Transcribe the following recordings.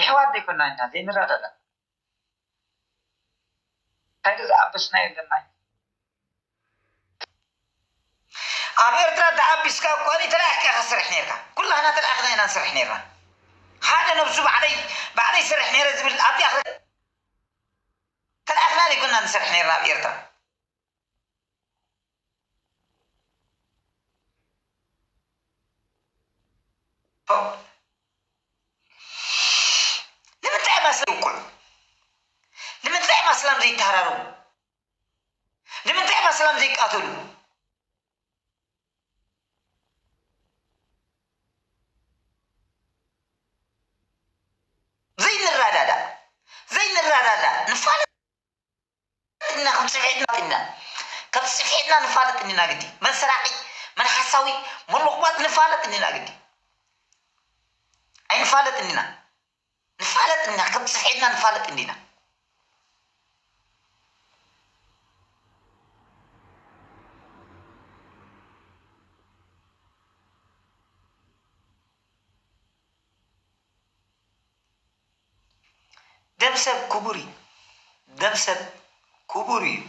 ኣሕዋት ዘይኮና ኢና ዘይንረዳዳ። እንታይ ዶ ዝኣበስናዮ ኣለና? ኣብ ኤርትራ ተኣቢስካ እኮ ተላኢኽካ ኢኻ ትሰርሕ ነይርካ። ኩላህና ተላኢኽና ኢና ንሰርሕ ነይርና። ሓደ ነብሱ ባዕለይ፣ ባዕለይ ይሰርሕ ነይረ ዝብል ኣብዚኣ ክረ-፣ ተላኢኽና ዘይኮና ንሰርሕ ነይርና ኣብ ኤርትራ። ንምንታይ እዮም ኣስላም ዘይውቅዑ? ንምንታይ እዮም ኣስላም ዘይተሃራረቡ? ንምንታይ እዮም ኣስላም ዘይቃተሉ? ዘይንረዳዳ፣ ዘይንረዳዳ፣ ንፋለጥ ኢና፣ ከም ጽፍዒትና ኢና፣ ከም ጽፍዒትና ንፋለጥ ኢና ግዲ። መን ሰራቂ፣ መን ሓሳዊ፣ መን ሎኽባጥ ንፋለጥ ኢና ግዲ። ኣይንፋለጥ ኢና። ንፋለጥ ኢና፣ ከም ጽፍዒትና ንፋለጥ ኢና። ደም ሰብ ክቡር እዩ። ደም ሰብ ክቡር እዩ።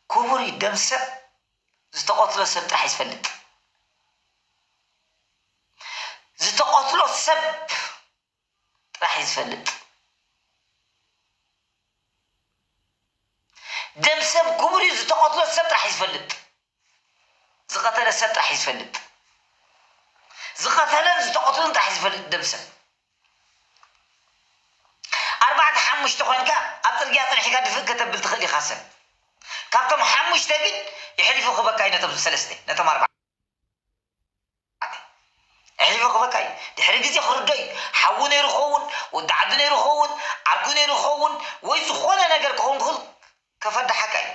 ክቡር እዩ። ደም ሰብ ዝተቐትሎ ሰብ ጥራሕ እዩ ዝፈልጥ። ዝተቐትሎ ሰብ ጥራሕ እዩ ዝፈልጥ። ደም ሰብ ክቡር እዩ። ዝተቐትሎ ሰብ ጥራሕ እዩ ዝፈልጥ። ዝቐተለ ሰብ ጥራሕ እዩ ዝፈልጥ። ዝቐተለን ዝተቐትሉን ጥራሕ እዩ ዝፈልጥ ደም ሰብ። ኣርባዕተ ሓሙሽተ ኮይንካ ኣብ ጽርግያ ጸኒሕካ ድፍእ ከተብል ትኽእል ኢኻ ሰብ። ካብቶም ሓሙሽተ ግን የሕሊፉ ክበካ እዩ ነቶም ሰለስተ፣ ነቶም ኣርባዕተ። ኣሕሊፉ ክበካ እዩ። ድሕሪ ግዜ ክርዶ እዩ። ሓዉ ነይሩ ክኸውን፣ ወዲ ዓዱ ነይሩ ክኸውን፣ ዓርኩ ነይሩ ክኸውን፣ ወይ ዝኾነ ነገር ክኸውን ክኽእል ከፈድሓካ እዩ።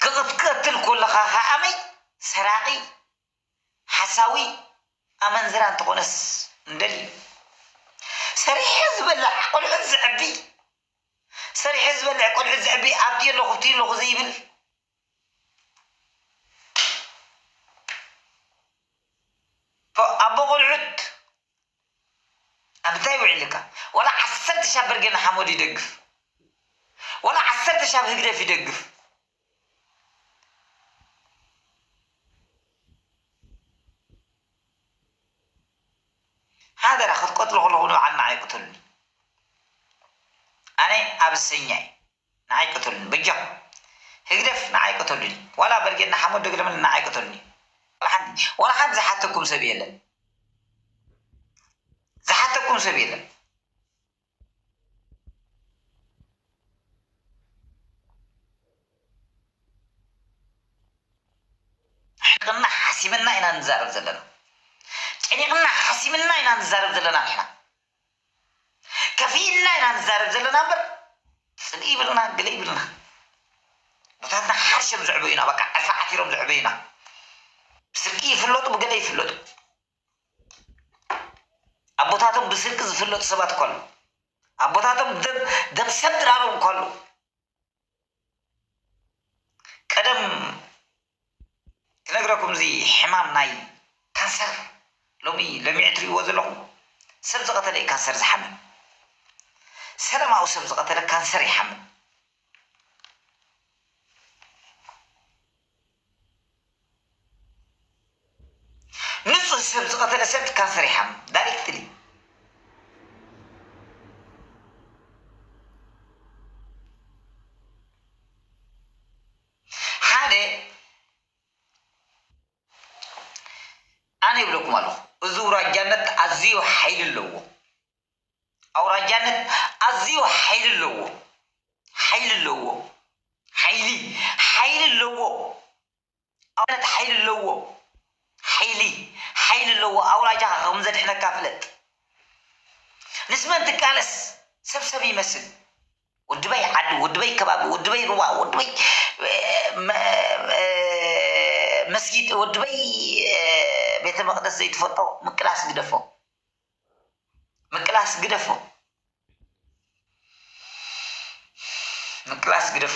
ክቕትቀትል ኮለኻ ከዓመይ ሰራቒ፣ ሓሳዊ፣ ኣመንዝራ እንተኾነስ እንደልዩ። ሰሪሐ ዝበልዕ ቆልዑት ዘዕቢ፣ ሰሪሐ ዝበልዕ ቆልዑት ዘዕቢ ኣብቲ ኣለኹ፣ ኣብቲ ኣለኹ ዘይብል። ኣቦ ቆልዑት ኣብ እንታይ ውዒልካ? ወላ ዓሰርተ ሻብ በርጌ ንሓመዱ ይደግፍ። ወላ ዓሰርተ ሻብ ህግደፍ ይደግፍ። ሓደራ ክትቀትሉ ከለኹ ንባዕልና ኣይቅተሉኒ። ኣነ ኣበሰኛ እየ። ንዓይ ቅተሉኒ በጃኹም። ህግደፍ ንዓይ ቅተሉኒ። ዋላ በርጌድ ንሓመዱ ግደምኒ ንዓይ ቅተሉኒ። ዋላ ሓንቲ፣ ዋላ ሓንቲ ዝሓተኩም ሰብ የለን። ዝሓተኩም ሰብ የለን። ሕቕና ሓሲምና ኢና ንዛረብ ዘለና። ጨኒቕና ሓሲምና ኢና ንዛረብ ዘለና ንሕና። ከፊእልና ኢና ንዛረብ ዘለና እምበር ጽልኢ ይብልና፣ ገለ ይብልና። ኣቦታትና ሓርሸም ዘዕበዩና፣ በቃ ዕርፊ ዓቲሮም ዘዕበዩና። ብስርቂ ይፍለጡ፣ ብገለ ይፍለጡ። ኣቦታቶም ብስርቂ ዝፍለጡ ሰባት እኮ ኣለዉ። ኣቦታቶም ደም፣ ደም ሰብ ድራሮም እኮ ኣለዉ። ቀደም ክነግረኩም፣ እዚ ሕማም ናይ ካንሰር ሎሚ ለሚዑ ትርእይዎ ዘለኹም፣ ሰብ ዝቐተለ እዩ ካንሰር ዝሓምም። ሰላማዊ ሰብ ዝቐተለ ካንሰር ይሓምም። ንጹህ ሰብ ዝቐተለ ሰብ ካንሰር ይሓምም ዳይሬክትሊ። ሓደ ኣነ ይብለኩም ኣለኹ፣ እዚ ኣውራጃነት ኣዝዩ ሓይሊ ኣለዎ። ኣውራጃነት ኣዝዩ ሓይሊ ኣለዎ። ሓይሊ ኣለዎ። ሓይሊ፣ ሓይሊ ኣለዎ። ኣውነት ሓይሊ ኣለዎ። ሓይሊ፣ ሓይሊ ኣለዎ። ኣውራጃኻ ከም ዘድሕነካ ፍለጥ። ምስ መን ትቃለስ ሰብ ሰብ ይመስል። ወዲ በይ ዓዲ፣ ወዲ በይ ከባቢ፣ ወዲ በይ ሩባ፣ ወዲ በይ፣ እ፣ መ-፣ እ፣ መስጊድ፣ ወዲ በይ፣ እ፣ ቤተ መቕደስ ዘይትፈልጦ ምቅላስ ግደፎ። ምቅላስ ግደፎ። ምቅላስ ግደፎ።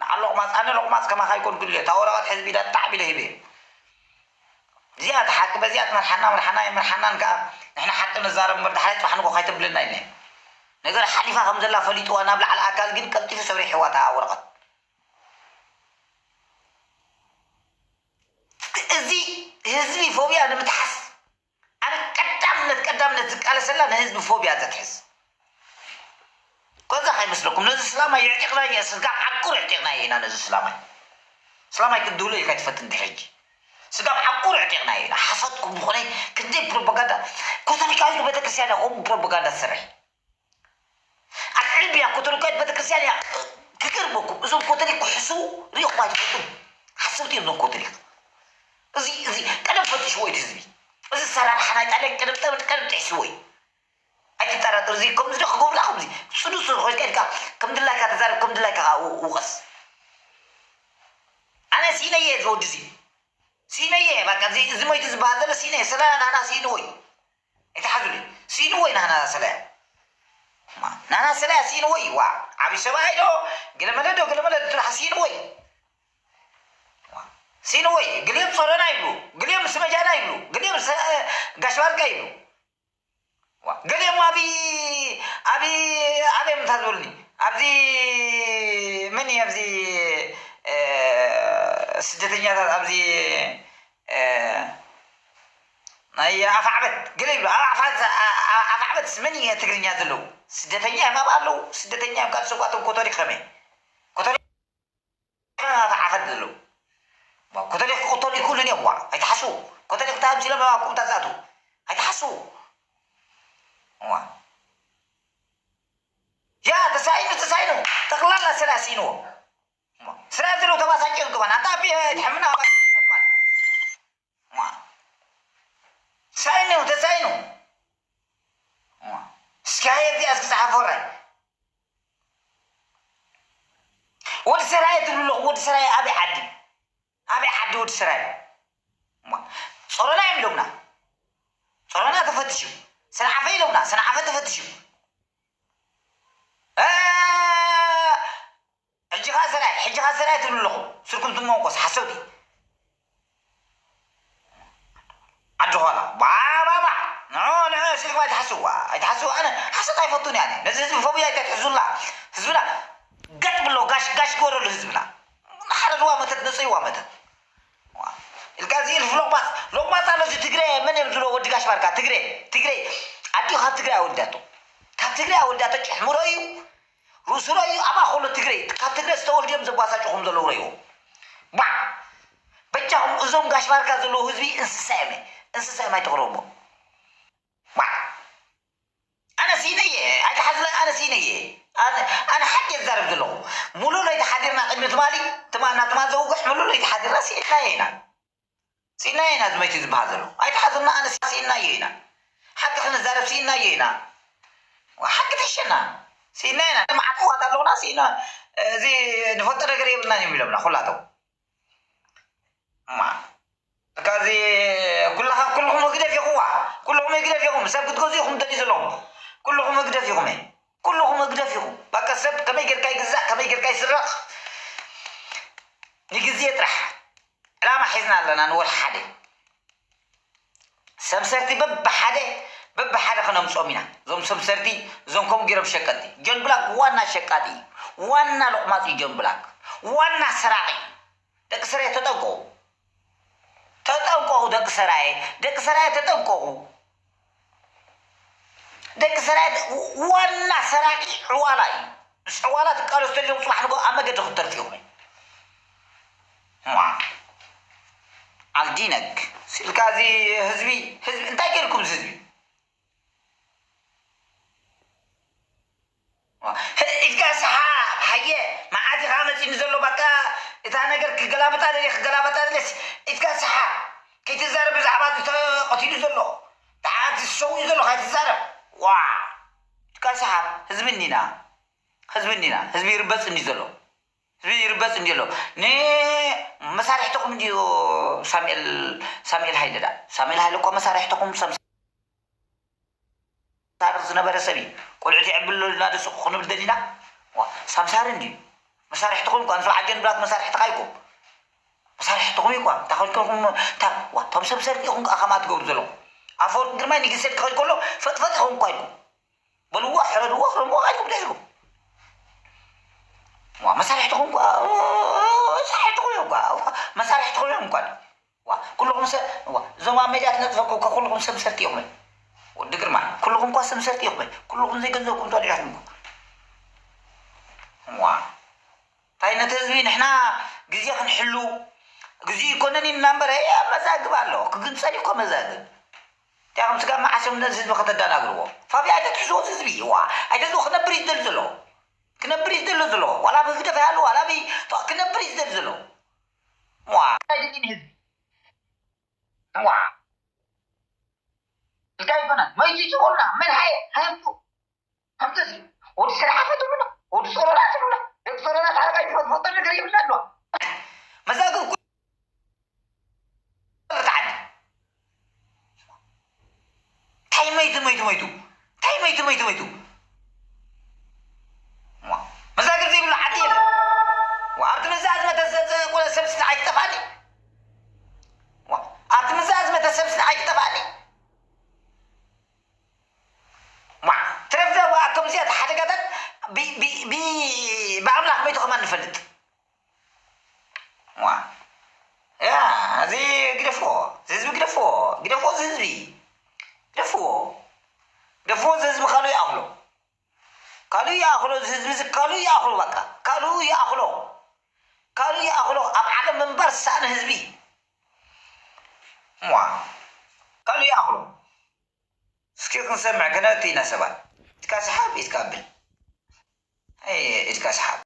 ንዓ ሎቕማጽ፣ ኣነ ሎቕማጽ ከማኻ ኣይኮንኩን ኢለ፣ እታ ወረቐት ሕዝቢ ኢለ ጣዕ ቢለ ሂበ። እዚኣ እታ ሓቂ፣ በዚኣ ትመርሓና፣ መርሓና፣ ኣይመርሓናን ከኣ ንሕና ሓቂ ንዛረብ እምበር፣ ድሓር ጽባሕ ንጎ ካይተብለና ኢለ። ነገር ሓሊፋ ከም ዘላ ፈሊጥዋ፣ ናብ ላዕሊ ኣካል ግን ቀልጢፉ ሰሪሕዋ እታ ወረቐት። እዚ ህዝቢ ፎብያ ንምትሓዝ ኣነ ቀዳምነት፣ ቀዳምነት ዝቃለሰላ ንህዝቢ ፎብያ ዘትሕዝ። ከዛ ከይመስለኩም፣ ነዚ ስላማይ የዕጢቕናዮ፣ ስጋብ ዓቁር የዕጢቕናዮ ኢና ነዚ ስላማይ። ስላማይ ክትድህሎ ኢልካ ኣይትፈትን ድሕጂ። ስጋብ ዓቁር የዕጢቕናዮ ኢና። ሓሶትኩም ዝኾነ ክንደይ ፕሮፓጋንዳ፣ ካቶሊካዊት ቤተክርስትያን እያ ከምኡ ፕሮፓጋንዳ ትሰርሕ። ኣብ ዕልቢ እያ ካቶሊካዊት ቤተክርስትያን እያ። ክገርመኩም፣ እዞም ካቶሊክ ክሕስዉ ሪኢኹም ኣይትፈልጡን። ሓሰውቲ እዮም እዞም ካቶሊክ። እዚ፣ እዚ ቀደም ፈጢሽዎ እዩ እቲ ህዝቢ። እዚ ኣሰራርሓ ናይ ጣልያን ቀደም፣ ቀደም፣ ቀደም ጥሒስዎ እዩ። ኣይትጠራጠር። እዚ ከምዚ ዶ ክገብሩላ፣ ከምዚ ጽኑዕ ጽኑዕ ኮይንካ ኢልካ ከም ድላይካ ተዛረብ፣ ከም ድላይካ ከኣ ው-፣ ውቐስ። ኣነ ስኢነየ እዚ ወዲ እዚ። ስኢነየ፣ በቃ እዚ፣ እዚ ሞይቱ ዝበሃል ዘሎ ስኢነየ። ሰላያ ናህና ስኢንዎ እዩ። ኣይትሓዙለይ። ስኢንዎ እዩ ናህና ሰላያ። ማ-፣ ናህና ሰላያ ስኢንዎ እዩ። ዋ፣ ዓብዪ ሰብኣይ ዶ፣ ገለመለ ዶ፣ ገለመለ ዶ፣ ጥራሕ ስኢንዎ እዩ። ዋ፣ ስኢንዎ እዩ። ገሊኦም ጾረና ይብሉ፣ ገሊኦም ስመጃና ይብሉ፣ ገሊኦም ሰ-፣ ጋሽ ባርካ ይብሉ። ዋ፣ ገሊኦም ኣብ፣ ኣብ፣ ኣበይ ምታ ዝበሉኒ? ኣብዚ መን እዩ ኣብዚ፣ እ፣ ስደተኛታት ኣብዚ፣ እ፣ ናይ ኣፍዓበት ገለ ይብሉ። ኣብ ኣፍዓበት፣ ኣ-፣ ኣ-፣ ኣፍዓበትስ መን እዩ ትግርኛ ዘለዉ? ስደተኛ እዮም ኣብኣ ኣለዉ። ስደተኛ እዮም ካልእ ሰብኣቶም ኮቶሊክ ከመይ? ኮቶሊክ ዓፈት ዘለዉ። ዋ፣ ኮቶሊክ ክቕተሉ ይኽእሉን እዮም። ዋ፣ ኣይትሓስቡ። ኮቶሊክ እንታይ ኣምሲሎም ኣብ ኣኩብታ ዝኣትዉ? ኣይትሓስቡ። ዋ። ያ፣ ተሳኢኑ፣ ተሳኢኑ። ጠቕላላ ስራ ስኢንዎ። ዋ። ስራ ዘለዉ ተባሳጭ እዮም ከማን። ኣንታ ኣብ ትሕምና ኣባል ማለት። ዋ። ሳይኑ፣ ተሳይኑ። ዋ። እስኪ ሃየ እዚኣ እስኪ ጸሓፎ ራይ። ወዲ ሰራየ ትብሉ ኣለኹም፣ ወዲ ሰራየ ኣበይ ዓዲ? ኣበይ ዓዲ ወዲ ሰራየ? ዋ። ጾሮና እዮም ኢሎምና። ጾሮና ተፈትሹ። ሰንዓፈ ኢሎምና፣ ሰንዓፈ ተፈትሹ። እ፣ ሕጂ ኸኣ ሰራየ፣ ሕጂ ኸኣ ሰራየ ትብሉ ኣለኹም። ስርኩም ትመንቆስ ሓሰውቲ። ዓዲ ኋላ። ባባባ። ንዑ፣ ንዑ፣ ስልኩም ኣይትሓስዋ፣ ኣይትሓስዋ። ኣነ ሓሰት ኣይፈቱን እየ ኣነ። ነዚ ህዝቢ ፎብያ ኣይተትሕዙላ። ህዝብና ገጥ ብሎ፣ ጋሽ፣ ጋሽ ግበረሉ ህዝብና። ንሓረድዋ መተት፣ ነጽይዋ መተት። ኢልካ እዚ እልፍ ሎቅማጽ፣ ሎቅማጽ ኣሎ እዚ ትግረ፣ መን እዮም ዝብሎ ወዲ ጋሽ ባርካ? ትግረ፣ ትግረ። ኣዲኡ ካብ ትግራይ ኣወልዳቶ። ካብ ትግራይ ኣወልዳቶ ጭሕምሮ እዩ። ርእሱ ርእዩ ኣብኣ ከሎ ትግረ፣ ካብ ትግረ ዝተወልዱ እዮም ዘባሳጭኹም ዘለዉ ርእይዎ። ባዕ! በጃኹም እዞም ጋሽ ባርካ ዘለዉ ህዝቢ እንስሳ እዮም። እንስሳ እዮም ኣይተቕረብዎ። ባዕ! ኣነ ስኢነ እየ፣ ኣይትሓዝለ ኣነ ስኢነ እየ። ኣነ፣ ኣነ ሓቂ እየ ዝዛረብ ዘለኹ። ሙሉ ለይቲ ሓዲርና ቅድሚ ትማሊ፣ ትማልና ትማል ዘውግሕ ሙሉ ለይቲ ሓዲርና ስኢንና ኢና። ስኢንና ኢና ዝመይቲ ዝበሃል ዘሎ። ኣይትሓዙና ኣነ ስኢንናዮ ኢና። ሓቂ ክንዛረብ ስኢንናዮ ኢና። ሓቂ ተሸና። ስኢንና ኢና። መዓት ኣሕዋት ኣለዉና ስኢንና። እዚ ንፈልጦ ነገር የብልናን እዮም ኢሎምና ኩላቶም። እማ፣ በቃ እዚ ኩልኻ፣ ኩልኹም ህግደፍ ኢኹዋ። ኩልኹም ህግደፍ ኢኹም። ሰብ ክትገዝኡ ኢኹም ትደልዩ ዘለኹም። ኩልኹም ህግደፍ ኢኹም። ኩልኹም ህግደፍ ኢኹም። በቃ ሰብ ከመይ ጌርካ ይግዛእ፣ ከመይ ጌርካ ይስረቕ። ንግዜ ጥራሕ ዕላማ ሒዝና ኣለና። ንወርሒ ሓደ ሰምሰርቲ በብሓደ፣ በብሓደ ከነምፅኦም ኢና። እዞም ሰምሰርቲ፣ እዞም ከምኡ ገይሮም ሸቀጥቲ። ጆን ብላክ ዋና ሸቃጢ እዩ። ዋና ሎቕማፅ እዩ ጆን ብላክ። ዋና ሰራቒ እዩ። ደቂ ሰራየ ተጠንቀቑ። ተጠንቀቑ ደቂ ሰራየ። ደቂ ሰራየ ተጠንቀቑ። ደቂ ሰራየ ዋና ሰራቂ ዕዋላ እዩ። ምስ ዕዋላ ትቃለሱ ተሊኹም ጽባሕ ንግሆ ኣብ መገዲ ክትተርፉ ኢኹም። ዋ። ኣልዲነግ ስልካ እዚ ህዝቢ፣ ህዝቢ እንታይ ገይርኩም እዚ ህዝቢ? ኢድካ ሰሓ ሃየ መዓት ኢኻ መፂኒ ዘሎ በቃ እታ ነገር ክገላበጣ ደልየ ክገላበጣ ደልየ ኢድካ ሰሓ ከይትዛረብ ብዛዕባ እዚ ተቐቲሉ ዘሎ ደሓር ዝሰውኡ ዘሎ ከይትዛረብ ዋ ኢድካ ሰሓ ህዝቢ እንዲና ህዝቢ እንዲና ህዝቢ ይርበፅ እንዲ ዘሎ ህዝቢ ይርበፅ እንዲ ዘሎ ንመሳርሕትኹም እንዲዩ ሳሙኤል ሳሙኤል ሃይለ ዳ ሳሙኤል ሃይለ እኮ መሳርሕትኹም ሳምሳር ዝነበረ ሰብ እዩ። ቆልዑት የዕብለሉ እናደሰኹ ክንብል ደሊና ሳምሳር እንድዩ። መሳርሕትኹም እኳ ንስብሓት ጀንብላት መሳርሕትኻ ኢኹም። መሳርሕትኹም እዩ እኳ። እንታይ ከይድኩም እታ ዋ፣ እቶም ሰብ ሰርቂ ኢኹም ከኣ ከምኣ ትገብሩ ዘለኹም። ኣፈወርቂ ግርማይ ንግዜ ከይድ ከሎ ፈጥፈጥ ኢኹም እኳ ኢልኩም። በልዎ፣ ሕረድዎ፣ ክረምዎ ከይድኩም ደይልኩም። ዋ፣ መሳርሕትኹም እኳ፣ መሳርሕትኹም እዮም እኳ። መሳርሕትኹም እዮም እኳ። ዋ፣ ኩልኹም ሰብ፣ ዋ፣ እዞም ኣብ ሜድያ ትነጥፈኩም እኮ ኩልኹም ሰብ ሰርቂ ኢኹም። ወዲ ግርማ፣ ኩልኹም እኳ ሰብ ሰርቂ ኢኹም። ኩልኹም ዘይገንዘብኩም ተወዲዕኩም እኮ። ዋ፣ እንታይ ነቲ ህዝቢ ንሕና ግዜ ክንሕሉ፣ ግዜ ይኮነን ኢልና እምበር፣ እ፣ መዛግብ ኣሎ። ክግንጸል እኮ መዛግብ። እንታይ ከም ስጋ መዓስ እዮም ነዚ ህዝቢ ከተዳናግርዎ? ፋብያ ኣይተትሕዝዎ እዚ ህዝቢ። ዋ፣ ኣይተዝዎ ክነብር እዩ ዝደሊ ዘሎ። ክነብር እዩ ዝደሊ ዘሎ። ዋላ ብህግደፍ ይሃሉ፣ ዋላ ብ-፣ ክነብር እዩ ዝደሊ ዘሎ። ዋ፣ ኣይደልን ህዝቢ። ዋ። እንታይ ይኮነ? መይቱ ይጭቆና። መን ሃየ? ሃየምቱ። ከምዚ ወዲ ስራሕ ፈትሩና፣ ወዲ ጾሮና ትብሉና። ደቂ ጾሮና ታረቃ ይፈትፈቶ ነገር ይብልና ኣሎ። መዛግብ ኩ-፣ ርትዓኒ። እንታይ መይቱ፣ መይቱ፣ መይቱ? እንታይ መይቱ፣ መይቱ፣ መይቱ? ዋ፣ መዛግብ ዘይብሉ ዓዲ የለን። ዋ፣ ኣብቲ መዛዝመ ተዘ-፣ ዘ-፣ ቆለ ሰብ ስለ ኣይክጠፋኒ። ዋ፣ ኣብቲ መዛዝመ ተሰብ ስለ ኣይክጠፋኒ። ዋ፣ ትረፍ ዘ-፣ ዋ፣ ከምዚኣት ሓደጋታት ብ-፣ ብ-፣ ብ-፣ ብኣምላኽ መይቱ ከማን ንፈልጥ። ዋ፣ ያ፣ እዚ ግደፍዎ፣ እዚ ህዝቢ ግደፍዎ፣ ግደፍዎ፣ እዚ ህዝቢ ግደፍዎ፣ ግደፍዎ፣ እዚ ህዝቢ ካልኡ ይኣኽሎ፣ ካልኡ ይኣኽሎ፣ እዚ ህዝቢ እዚ ካልኡ ይኣኽሎ፣ በቃ፣ ካልኡ ይኣኽሎ፣ ካልኡ ይኣኽሎ፣ ኣብ ዓለም ምንባር ዝሰኣነ ህዝቢ። ዋ፣ ካልኡ ይኣኽሎ። እስኪ ክንሰምዕ ከነእቱ ኢና ሰባት። ኢድካ ሰሓብ፣ ኢድካ ኣብል። ኣይ፣ ኢድካ ሰሓብ።